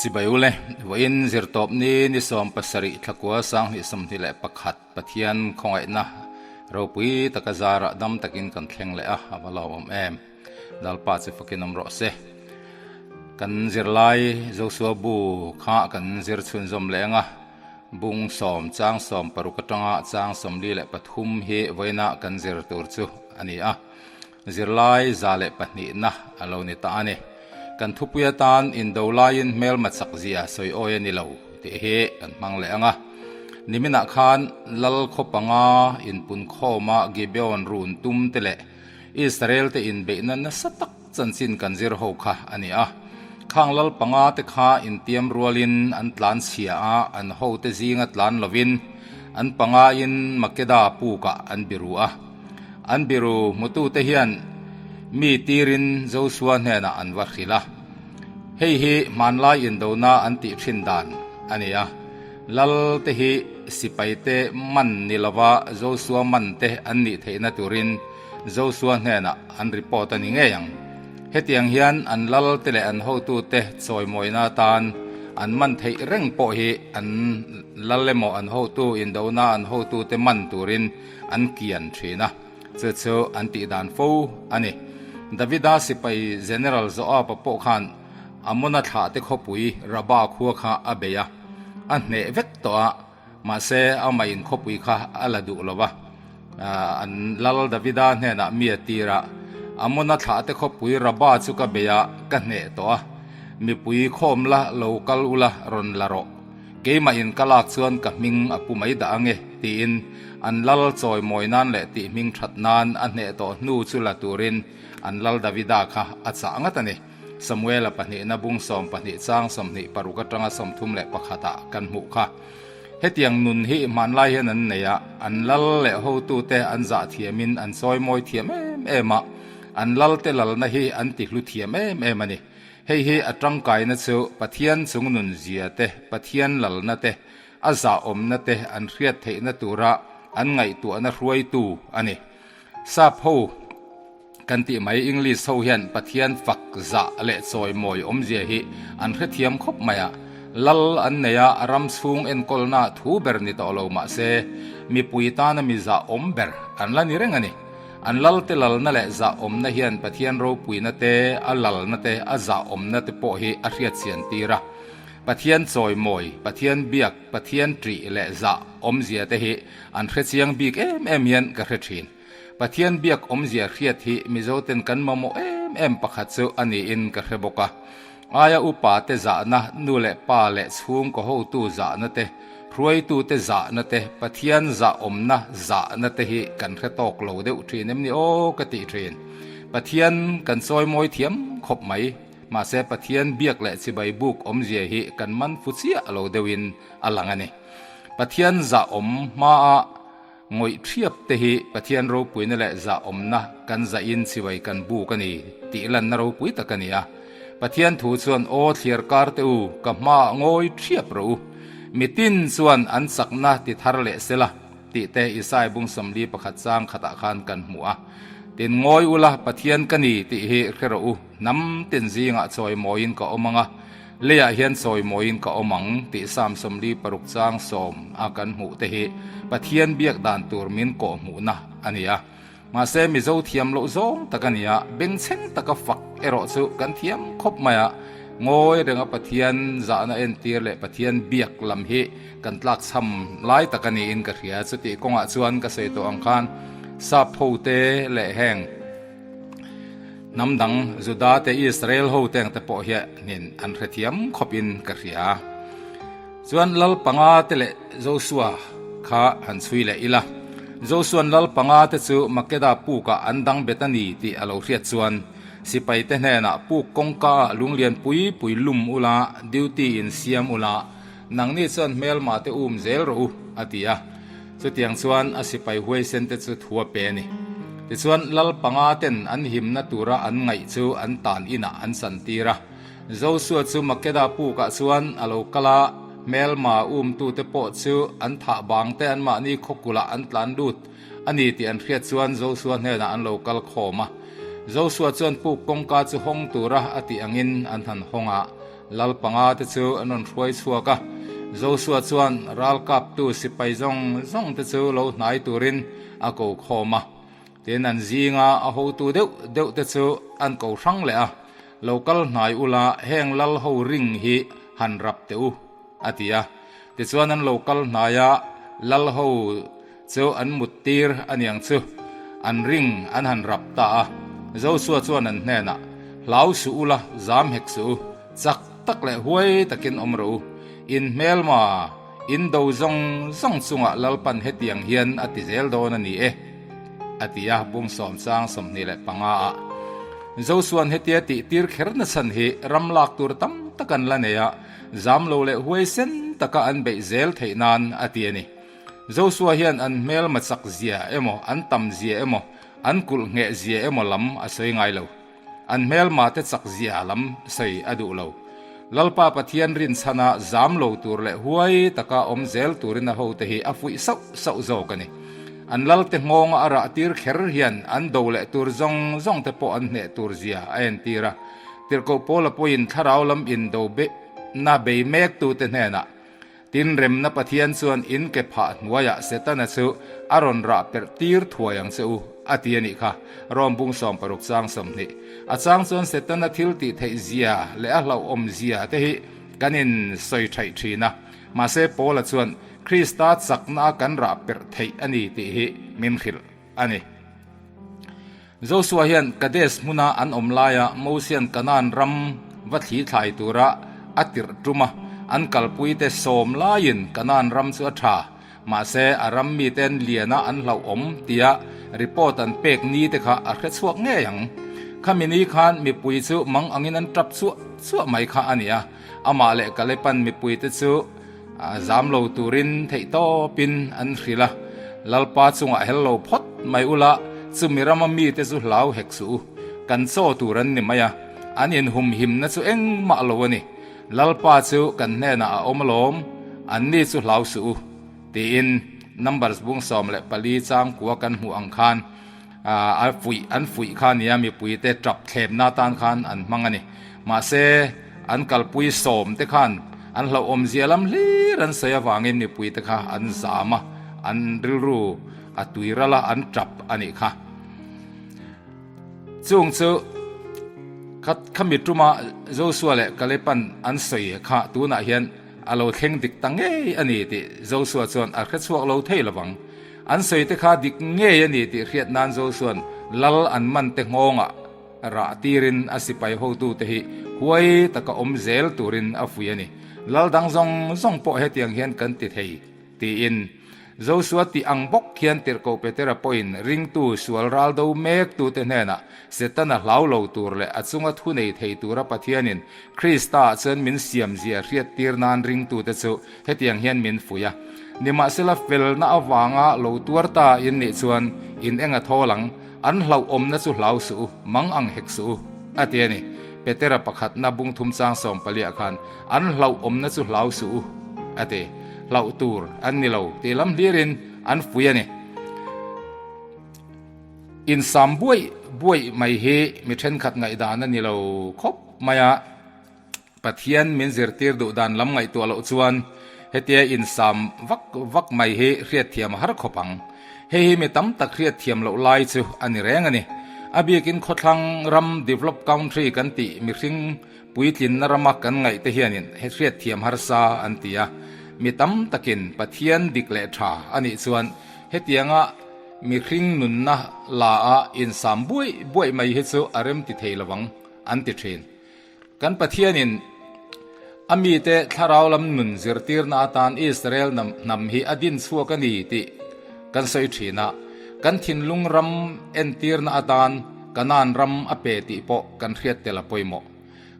Chibai ule, vawiin zirtawpni ni 70 thlakua 2021 Pathian khawngaihna ropui taka zarah dam takin kan thleng leh a, a va lawmawm em. Lalpa che fakin awm rawh se. Kan zirlai Joshua bu kha kan zir chhunzawm leh ang a, bung sawm chang sawm paruk atanga chang 43 hi vawiina kan zir tur chu a ni a. Zirlai 102na a lo ni ta a ni. Kan thupui atan indo laiin hmelma chak zia sawi awi a ni lo tih hi kan hmang leh ang a. Niminah khan Lal khaw panga inpunkhawma Gibeon run tum te leh Israel te inbeihna nasa tak chanchin kan zir ho kha a ni a. Khang lal panga te kha intiam rualin an tlan chhia a, an hote zinga tlan lovin an pangain Makeda pukah an biru a. An biru hmutute hian mi tirin Joshua hnenah an va hrilh a. Hei hi hmanlai indona an tih thin dan a ni a. Lal te hi sipaite man ni lova Joshua man te an nih theihna turin Joshua hnenah an report a ni ngei ang. Hetiang hian an lal te leh an hotute chawimawina atan an man theih reng pawh hi an lal emaw an hotu indona an hotute man turin an kian thin a, chu chu an tih dan fo a ni. Davida sipai General Joab-a pawh khan Amona thlahte khawpui Rabbah khua kha a bei a, a hneh vek tawh a, mahse amah-in khawpui kha a la duh lo va. An lal Davida hnenah mi a tir a, Amona thlahte khawpui Rabbah chu ka bei a, ka hneh tawh a, mipui khawm la lo kal ula rawn la rawh. Keimah in ka lak chuan ka hming a pu mai dah ange, tiin an lal chawimawi nan leh tih hming that nan a hneh tawh hnu chu la turin an lal Davida kha a chah ngat a ni. Samuela pahnihna bung 12 chang 26 atanga 31 ah kan hmuh kha. Hetiang nun hi hmanlai hian an nei a, an lal leh hotute an zah thiamin an chawimawi thiam em em a, an lalte lalna hi an ti hlu thiam em em a ni. Hei hi a tangkaina chu Pathian chungnun zia te, Pathian lalna te, a zahawmna te an hriat theihna tura an ngaihtuahna hruaitu a ni. Sap ho kan tih mai English ho hian Pathian fak zah leh chawimawi awmzia hi an hrethiam khawp mai a, lal an nei a, ram chhung enkawlna thu ber ni tawh lo mah se mipui tana mi zahawm ber an la ni reng a ni. An lalte lalna leh zahawmna hian Pathian ropuina te, a lalna te, a zahawmna te pawh hi a hriatchian tir a. Pathian chawimawi, Pathian biak, Pathian ṭih leh zah awmzia te hi an hrechiang bik em em hian ka hre ṭhin. Pathian biak awmzia hriat hi Mizoten kan mamawh em em pakhat chu a niin ka hre bawk a. Aia upa te zahna, nu leh pa leh chhungkaw hotu zahna te, hruaitute zahna te, Pathian zahawmna zahna te hi kan hre tawk lo deuh thin em ni aw ka tih thin. Pathian kan chawimawi thiam khawp mai, mahse Pathian biak leh chibai buk awmzia hi kan man fu chiah lo deuhin a lang a ni. Pathian zahawm hmaa Ngawih thiap te hi Pathian ropuina leh zahawmna kan zahin chibai kan buk a ni tih lanna ropui tak a ni a. Pathian thu chuan Aw thliar kar te u, ka hmaah ngawi thiap rawh u. Mitin chuan an chakna ti thar leh sela tih te Isai bung 41 chang khatah khan kan hmu a. Tin ngawi ula Pathian ka ni tih hi hre rawh u, hnam tin zingah chawimawiin ka awm ang a, Leiah hian chawimawiin ka awm ang tih Psalm 46 chang sawm a kan hmuh te hi Pathian biak dan tur min kawh hmuhna a ni a. Mahse Mizo thiam loh zawng tak a ni a, bengchheng taka fak erawh chu kan thiam khawp mai a, ngawi renga Pathian zahna entir leh Pathian biak lam hi kan tlakchham lai tak a niin ka hria. Chutih kawngah chuan ka sawi tawh ang khan Sap hote leh heng, Hnam dang Juda te Israel ho te ang te pawh hianin an hrethiam khawpin ka hria. Chuan lal panga te leh Joshua kha han chhui leh ila. Joshua'n lal panga te chu Makeda pukah an dang bet a ni tih a lo hriat chuan sipai te hnenah puk kawngka ah lunglian pui pui lum ula, duty in siam ula, nangni chuan hmelma te um zel rawh u, a ti a. Chutiang chuan a sipai huaisen te chu thu a pe a ni. Tichuan lal panga ten an himna tura an ngaih chu an tan inah an chantir a. Joshua chu Makeda pukah chuan a lo kal a, hmelma umtute pawh chu an thah bang te anmahni khawkulah an tlan lut a ni tih an hriat chuan Joshua hnenah an lo kal khawm a. Joshua chuan puk kawngka chu hawng tura a tih angin an han hawng a. Lal pangate chu an rawn hruai chhuak a. Josua chuan ralkaptu sipai zawng zawngte chu lo hnai turin a ko khawm a. Tin, an zinga a hotu deuh deuhte chu an ko hrang leh a, Lo kal hnai ula, heng lal ho ring hi han rap teh u, a ti a. Tichuan an lo kal hnai a, lal ho chu an mut tir a niang chu, an ring an han rap ta a. Josua chuan an hnenah, Hlau suh ula, zam hek suh u, chak tak leh huai takin awm rawh u, in hmelma, In do zawng zawng chungah Lalpan hetiang hian a ti zel dawn a ni e, a ti a, bung sawmchang 25 ah. Josua'n hetia tih tir kher na chhan hi ram lak tur tam tak an la nei a, zam lo leh huaisen taka an beih zel theih nan a ti a ni. Josua hian an hmelma chak zia emaw, an tam zia emaw, an kulh ngheh zia emaw lam a sawi ngai lo. An hmelma te chak zia lam sawi a duh lo. Lalpa Pathian rinchhana zam lo tur leh huai taka awm zel turin a hote hi a fuih sauh sauh zawk a ni. An lalte nghawnga a rah tir kher hian an do leh tur zawng zawng te pawh an hneh tur zia a entir a. Tirhkoh Paula pawhin thlarau lam indo na bei mektute hnenah Tin, remna Pathian chuan in ke phah hnuaiah Setana chu a rawn rah perh tir thuai ang che u, a ti a nih kha. Rom bung 60 chang 20. A chang chuan Setana thil tih theih zia leh a hlauhawm zia te hi kan in sawi thaih thin a. Mahse, Paula chuan Krista chakna a kan rah perh theih a ni tih hi min hrilh a ni. Josua hian Kadesh hmuna an awm laia Mosia'n Kanaan ram va thli thlai tura a tirh tum a, an kalpuite sawm laiin Kanaan ram chu a tha, mahse a ram mite'n liana an hlauhawm tia report an pek ni te kha a hre chhuak ngei ang. Khami ni khan mipui chu mang angin an tap chuah chuah mai kha a ni a, amah leh Kalepan mipuite chu zam lo turin theihtawpin an hrilh a, Lalpa chungah hel lo phawt mai ula, chumi rama mite chu hlau hek suh u, kan chaw tur an ni mai a, an inhumhimna chu engmah lo a ni, Lalpa chu kan hnenah a awm alawm, anni chu hlau suh u, tiin Numbers bung 14 changkua kan hmuh ang khan a fuih an fuih kha nia mipuite tap thlemna atan khan an hmang a ni. Mahse, an kalpui sawm te khan an hlauhawmzia lam hlir an sawi avangin mipuite kha an zam a, an rilru a tui ral a, an tap a nih kha. Chung chu kha khami tuma Joshua leh Kalepan an sawi kha tunah hian a lo thleng dik ta ngei a ni tih Joshua chuan a hrechhuak lo thei lovang. An sawi te kha dik ngei a ni tih hriat nan Josua'n lal an man te nghawngah rah tirin a sipai hotute hi huai taka awm zel turin a fuih a ni. Lal dang zawng zawng pawh hetiang hian kan ti thei, tiin Josua tih ang bawk hian Tirhkoh Petera pawhin ringtu sual ral do mektute hnenah Setana hlau lo tur leh a chunga thu nei thei tura Pathianin Krista-ah chuan min siamzia hriattir nan ringtute chu Hetiang hian min fuih a, nimahsela felna avanga lo tuar ta in nih chuan in eng a thawl ang, an hlauhawmna chu hlau suh u, mang ang hek suh u, a ti a ni. Petera pakhatna bung thum chang 14 ah khan, An hlauhawmna chu hlau suh u, a ti. Hlauh tur an ni lo tih lam hlirin an fuih a ni. Insam buaih buaih mai hi mi thenkhat ngaihdan a ni lo khawp mai a. Pathian min zirtir duh dan lam ngaihtuah loh chuan hetia insam vak vak mai hi hriatthiam a har khawp ang. Hei hi mi tam tak hriatthiam loh lai chu a ni reng a ni. A bikin khawthlang ram develop country kan tih mihring puitlinna rama kan ngaih te hianin hriatthiam harsa an ti a. Mi tam takin Pathian dik leh tha a nih chuan hetianga mihring nunna la a insam buaih buaih mai hi chu a remti thei lovang an ti thin. Kan Pathianin a mite thlarau lam nun zirtirna atan Israel hnam hi a din chhuak a ni tih kan sawi thin a, kan thinlung ram entirna atan Kanaan ram a pe tih pawh kan hriat tel a pawimawh.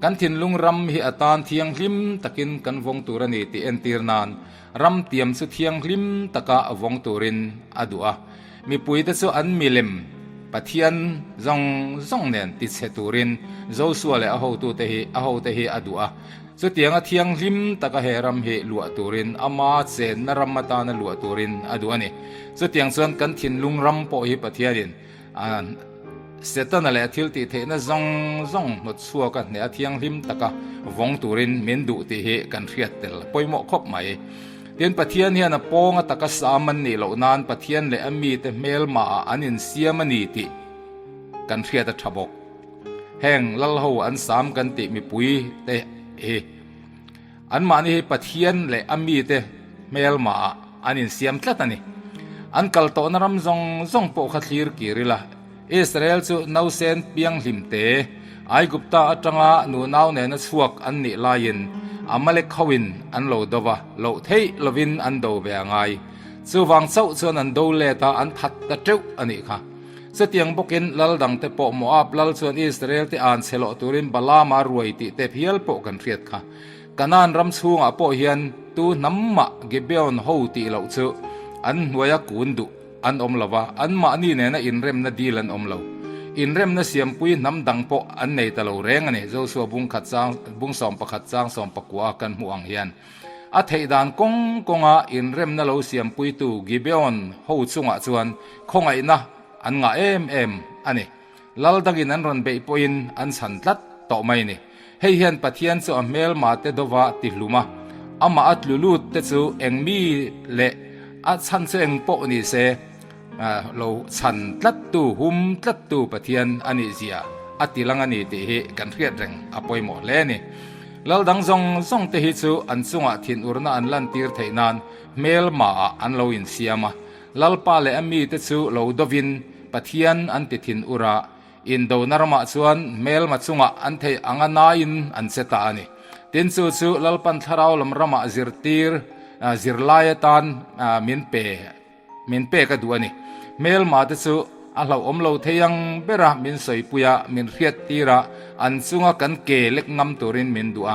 Kan thinlung ram hi atan thianghlim takin kan vawng tur a ni tih entir nan ram tiam chu thianghlim taka vawng turin a duh a. Mipuite chu an milem Pathian zawng zawng nen tichhe turin Josua leh a hotute hi a hote hi a duh a. Chutianga thianghlim taka he ram hi luah turin ama chenna ram atana luah turin a duh a ni. Chutiang chuan kan thinlung ram pawh hi Pathianin a. Setana leh a thiltihtheihna zawng zawng hnawt chhuaka hneh a thianghlim taka vawng turin min duh tih hi kan hriat tel pawimawh khawp mai. Tin, Pathian hian a pawnga taka sam an nih loh nan Pathian leh a mite hmelmaah an insiam a ni tih kan hriat a tha bawk. Heng Lalho an sam kan tih mipui te hi anmahni hi Pathian leh a mite hmelmaah an insiam tlat a ni. An kal tawhna ram zawng zawng pawh kha thlir kir ila, Israel chu nausen pianghlim te, Aigupta atanga nunau nena chhuak an nih laiin Amalek hoin an lo do va, loh theih lovin an do ve a ngai. Chuvang chauh chuan an do let a, an that ta teuh a nih kha. Chutiang bawkin lal dangte pawh Moab lal chuan Israel te an chhe loh turin Balaam-a ruai tih te phial pawh kan hriat kha. Kanaan ram chhungah pawh hian tu hnam mah Gibeon ho tih loh chu an hnuaia kun duh an awm lo va, anmahni nena inremna dil an awm lo. Inremna siampui hnam dang pawh an nei ta lo reng a ni, Josua bung khat chang bung 11 chang 19 a kan hmuh ang hian. A theih dan kawng kawnga inremna lo siampuitu Gibeon ho chungah chuan khawngaihna an ngah em em a ni. Lal dangin an rawn beih pawhin an chhan tlat tawh mai a ni. Hei hian Pathian chu a hmelma te dova ti hlum a, amah a tlu lut te chu eng mi leh a chhan chu eng pawh ni se lo chhan tlattu, hum tlattu Pathian a nih zia a ti lang a ni tih hi kan hriat reng a pawimawh hle a ni. Lal dang zawng zawng te hi chu an chungah thinurna an lantir theih nan hmelmaah an lo insiam a, Lalpa leh a mite chu lo dovin Pathian an ti thinur a, indona ramah chuan hmelma chungah an theih anga naiin an che ta a ni. Tin chu chu Lalpan thlarau lam ramah zirtir zirlai atan min pe. Min pek a duh a ni. Hmelma te chu a hlauhawm lo thei ang bera min sawipui a, min hriat tir a, an chunga kan ke lek ngam turin min duh a.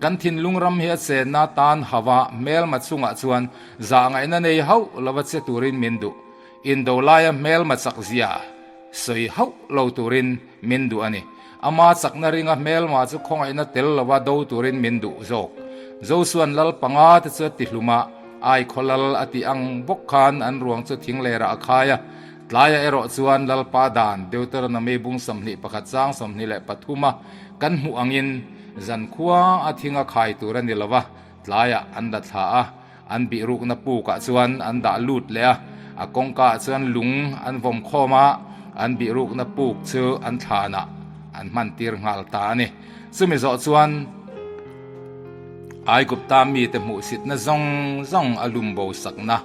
Kan thinlung ram hi a chenna tan hauh a, hmelma chungah chuan zah ngaihna nei hauh lova che turin min duh. Indo laia hmelma chak zia sawi hauh lo turin min duh a ni. Ama chakna ringa hmelma chu khawngaihna tel lova do turin min duh zawk. Josuan lal panga te chu a ti hlum a, Ai khaw lal a tih ang bawk khan an ruang chu thing lerah a khai a. Tlaiah erawh chuan Lalpa dan, Deuteronomy bung 21 chang 23 a kan hmuh angin zankhua a thing a khai tur a ni lo va, tlaiah an la thla a. An bihrukna pukah chuan an dah lut leh a, a kawngkaah chuan lung an vawm khawm a, an bihrukna puk chu an thlanah an hmantir nghal ta a ni. Chumi zawh chuan Aigupta mite hmuhsitna zawng zawng a lum bo sakna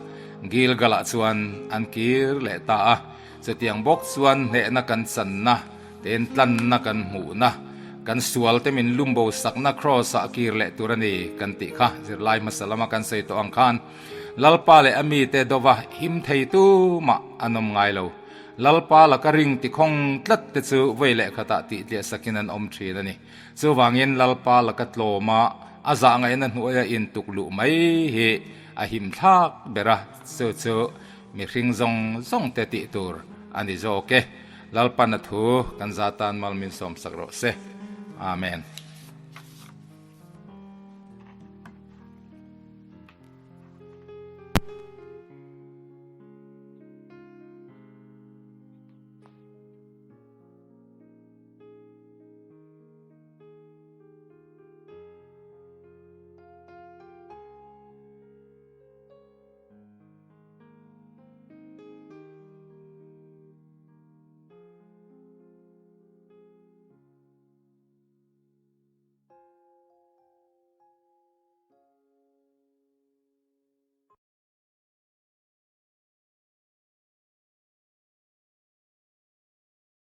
Gilgalah chuan an kir leh ta a. Chutiang bawk chuan hnehna kan channa, tentlanna kan hmuhna, kan sualte min lumbo sakna Kraws-ah kir leh tur a ni kan tih kha zirlai hmasa lama kan sawi tawh ang khan Lalpa leh a mite dova him thei tumah an awm ngai lo. Lalpa laka ring tikhawng tlat te chu vawi leh khatah tihtliah sakin an awm thin a ni. Chuvangin Lalpa laka tlawma a zah ngaihna hnuaia intuk luh mai hi a him thlak ber a, chu chu Mihring zawng zawng te tih tur a ni zawk e. Lalpan a thu kan za tan mal min sawmsak rawh se. Amen.